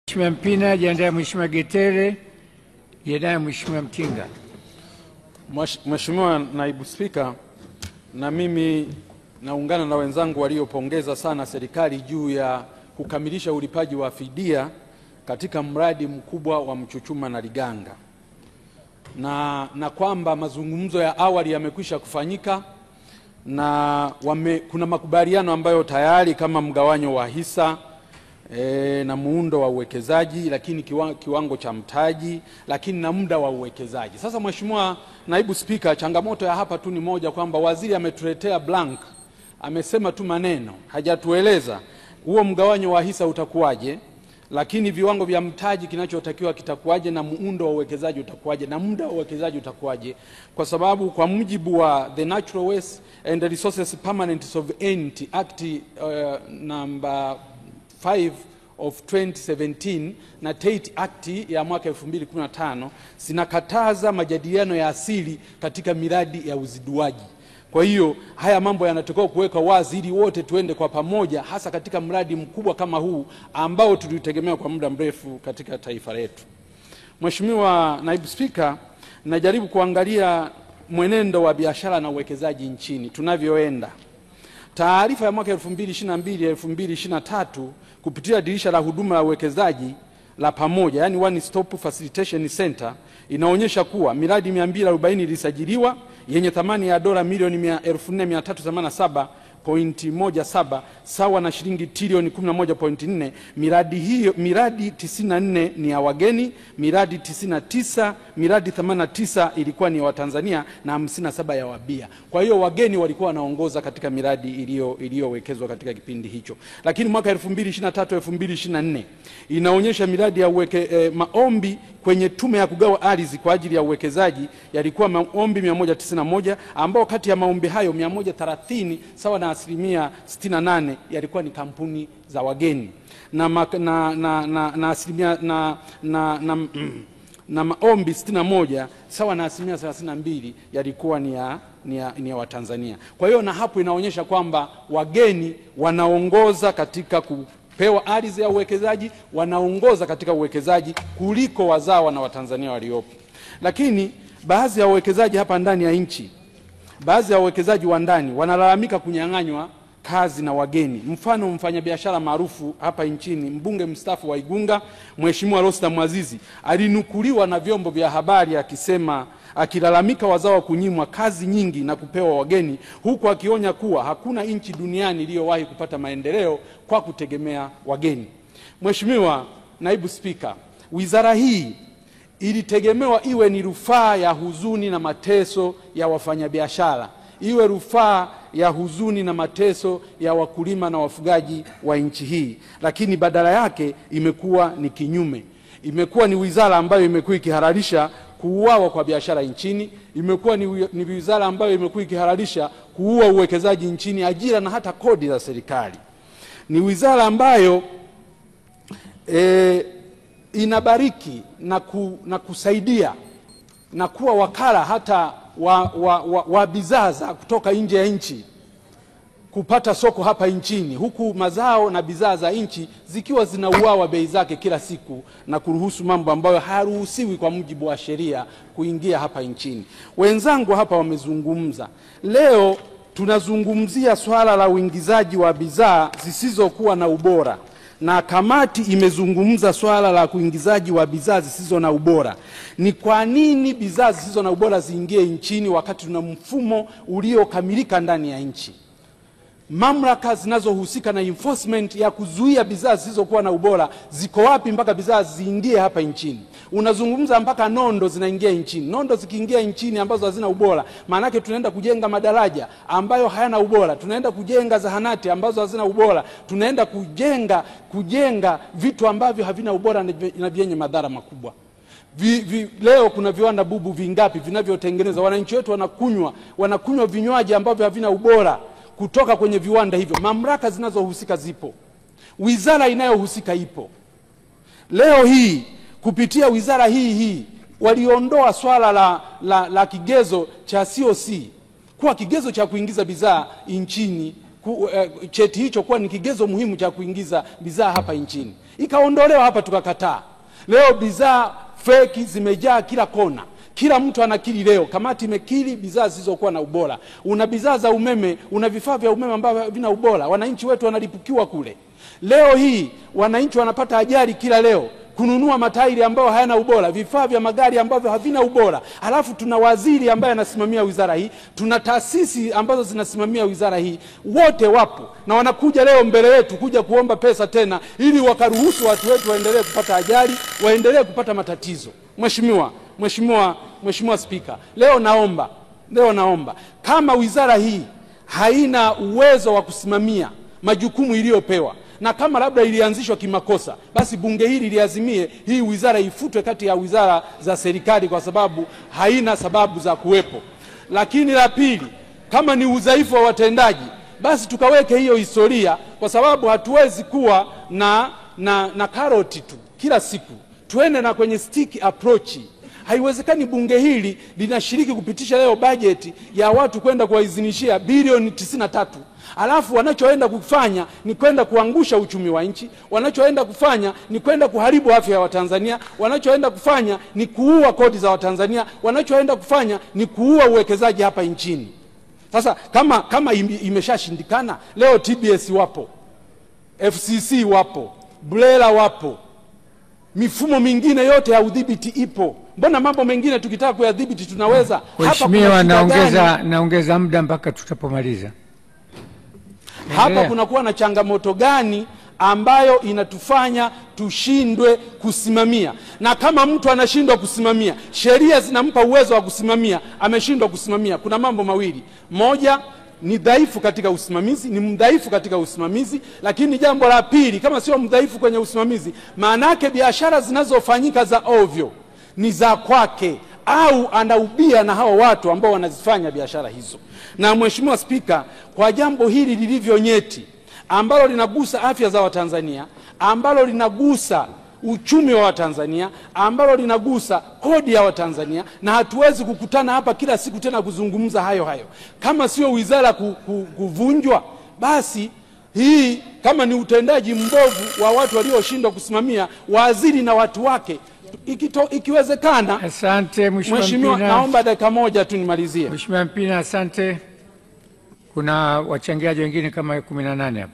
Mheshimiwa Mpina, jiandae Mheshimiwa Getere, jiandae Mheshimiwa Mtinga. Mheshimiwa Naibu Spika, na mimi naungana na wenzangu waliopongeza sana serikali juu ya kukamilisha ulipaji wa fidia katika mradi mkubwa wa Mchuchuma na Liganga, na kwamba mazungumzo ya awali yamekwisha kufanyika na kuna makubaliano ambayo tayari kama mgawanyo wa hisa na muundo wa uwekezaji, lakini kiwango cha mtaji, lakini na muda wa uwekezaji. Sasa Mheshimiwa Naibu Spika, changamoto ya hapa tu ni moja, kwamba waziri ametuletea blank, amesema tu maneno, hajatueleza huo mgawanyo wa hisa utakuwaje, lakini viwango vya mtaji kinachotakiwa kitakuwaje, na muundo wa uwekezaji utakuwaje, na muda wa uwekezaji utakuwaje. Kwa sababu kwa mujibu wa The Natural Waste and Resources Permanent Sovereignty Act number 5 of 2017 na Tate Act ya mwaka 2015 zinakataza majadiliano ya asili katika miradi ya uziduaji. Kwa hiyo haya mambo yanatakiwa kuweka wazi ili wote tuende kwa pamoja, hasa katika mradi mkubwa kama huu ambao tuliutegemea kwa muda mrefu katika taifa letu. Mheshimiwa Naibu Spika, najaribu kuangalia mwenendo wa biashara na uwekezaji nchini tunavyoenda. Taarifa ya mwaka 2022 2023 kupitia dirisha la huduma ya uwekezaji la pamoja, yani One Stop Facilitation Center, inaonyesha kuwa miradi 240 ilisajiliwa yenye thamani ya dola milioni 4387.17 sawa na shilingi trilioni 11.4. Miradi hiyo, miradi 94 ni ya wageni, miradi 99, miradi 89 ilikuwa ni ya Watanzania na 57 ya wabia. Kwa hiyo wageni walikuwa wanaongoza katika miradi iliyowekezwa katika kipindi hicho. Lakini mwaka 2023 2024 inaonyesha miradi ya maombi kwenye tume ya kugawa ardhi kwa ajili ya uwekezaji yalikuwa maombi 191, ambao kati ya maombi hayo 130 sawa na 68% yalikuwa ni kampuni za wageni, na asilimia na maombi 61 sawa na 32% yalikuwa ni ya Watanzania. Kwa hiyo na hapo inaonyesha kwamba wageni wanaongoza katika kupewa ardhi ya uwekezaji, wanaongoza katika uwekezaji kuliko wazawa na Watanzania waliopo. Lakini baadhi ya wawekezaji hapa ndani ya nchi, baadhi ya wawekezaji wa ndani wanalalamika kunyang'anywa kazi na wageni. Mfano, mfanyabiashara maarufu hapa nchini, mbunge mstaafu wa Igunga, Mheshimiwa Rostam Aziz, alinukuliwa na vyombo vya habari akisema, akilalamika wazawa kunyimwa kazi nyingi na kupewa wageni, huku akionya kuwa hakuna nchi duniani iliyowahi kupata maendeleo kwa kutegemea wageni. Mheshimiwa Naibu Spika, wizara hii ilitegemewa iwe ni rufaa ya huzuni na mateso ya wafanyabiashara, iwe rufaa ya huzuni na mateso ya wakulima na wafugaji wa nchi hii, lakini badala yake imekuwa ni kinyume. Imekuwa ni wizara ambayo imekuwa ikihalalisha kuuawa kwa biashara nchini, imekuwa ni wizara ambayo imekuwa ikihalalisha kuua uwekezaji nchini, ajira na hata kodi za serikali. Ni wizara ambayo inabariki na kusaidia na kuwa wakala hata wa bidhaa za kutoka nje ya nchi kupata soko hapa nchini, huku mazao na bidhaa za nchi zikiwa zinauawa bei zake kila siku na kuruhusu mambo ambayo hayaruhusiwi kwa mujibu wa sheria kuingia hapa nchini. Wenzangu hapa wamezungumza. Leo tunazungumzia swala la uingizaji wa bidhaa zisizokuwa na ubora, na kamati imezungumza swala la kuingizaji wa bidhaa zisizo na ubora. Ni kwa nini bidhaa zisizo na ubora ziingie nchini wakati tuna mfumo uliokamilika ndani ya nchi? Mamlaka zinazohusika na enforcement ya kuzuia bidhaa zisizokuwa na ubora ziko wapi mpaka bidhaa ziingie hapa nchini? Unazungumza mpaka nondo zinaingia nchini. Nondo zikiingia nchini ambazo hazina ubora, maana yake tunaenda kujenga madaraja ambayo hayana ubora, tunaenda kujenga zahanati ambazo hazina ubora, tunaenda kujenga vitu ambavyo havina ubora na vyenye madhara makubwa. Leo kuna viwanda bubu vingapi vinavyotengeneza? Wananchi wetu wanakunywa vinywaji ambavyo havina ubora kutoka kwenye viwanda hivyo. Mamlaka zinazohusika zipo, wizara inayohusika ipo. Leo hii kupitia wizara hii waliondoa swala la kigezo cha COC kuwa kigezo cha kuingiza bidhaa nchini cheti hicho kuwa ni kigezo muhimu cha kuingiza bidhaa hapa nchini. Ikaondolewa hapa tukakataa. Leo bidhaa feki zimejaa kila kona. Kila mtu anakiri leo, kamati imekiri bidhaa zisizokuwa na ubora. Una bidhaa za umeme, una vifaa vya umeme ambavyo vina ubora. Wananchi wetu wanalipukiwa kule. Leo hii wananchi wanapata ajali kila leo kununua matairi ambayo hayana ubora, vifaa vya magari ambavyo havina ubora. Halafu tuna waziri ambaye anasimamia wizara hii, tuna taasisi ambazo zinasimamia wizara hii, wote wapo na wanakuja leo mbele yetu kuja kuomba pesa tena ili wakaruhusu watu wetu waendelee kupata ajali, waendelee kupata matatizo. Mheshimiwa Spika, leo naomba kama wizara hii haina uwezo wa kusimamia majukumu iliyopewa, na kama labda ilianzishwa kimakosa, basi bunge hili liazimie hii wizara ifutwe kati ya wizara za serikali kwa sababu haina sababu za kuwepo. Lakini la pili, kama ni udhaifu wa watendaji, basi tukaweke hiyo historia, kwa sababu hatuwezi kuwa na karoti tu kila siku. Tuende na kwenye stick approach. Haiwezekani bunge hili linashiriki kupitisha leo bajeti ya watu kwenda kuwaidhinishia bilioni 93. Alafu wanachoenda kufanya ni kwenda kuangusha uchumi wa nchi, wanachoenda kufanya ni kwenda kuharibu afya ya Watanzania, wanachoenda kufanya ni kuua kodi za Watanzania, wanachoenda kufanya ni kuua uwekezaji hapa nchini. Sasa kama imeshashindikana, leo TBS wapo, FCC wapo, BRELA wapo, mifumo mingine yote ya udhibiti ipo. Mbona mambo mengine tukitaka kuyadhibiti tunaweza? Mheshimiwa, naongeza muda mpaka tutapomaliza. Hapa kunakuwa na changamoto gani ambayo inatufanya tushindwe kusimamia? Na kama mtu anashindwa kusimamia, sheria zinampa uwezo wa kusimamia, ameshindwa kusimamia, kuna mambo mawili. Moja, ni dhaifu katika usimamizi, ni mdhaifu katika usimamizi. Lakini jambo la pili, kama sio mdhaifu kwenye usimamizi, maana yake biashara zinazofanyika za ovyo ni za kwake au anaubia na hao watu ambao wanazifanya biashara hizo. Na Mheshimiwa Spika, kwa jambo hili lilivyo nyeti, ambalo linagusa afya za Watanzania, ambalo linagusa uchumi wa Watanzania, ambalo linagusa kodi ya Watanzania, na hatuwezi kukutana hapa kila siku tena kuzungumza hayo hayo. Kama sio wizara kuvunjwa, basi hii kama ni utendaji mbovu wa watu walioshindwa kusimamia waziri na watu wake, ikiwezekana. Asante Mheshimiwa Mpina. Naomba dakika moja tu nimalizie. Mheshimiwa Mpina, asante. Kuna wachangiaji wengine kama 18 hapa.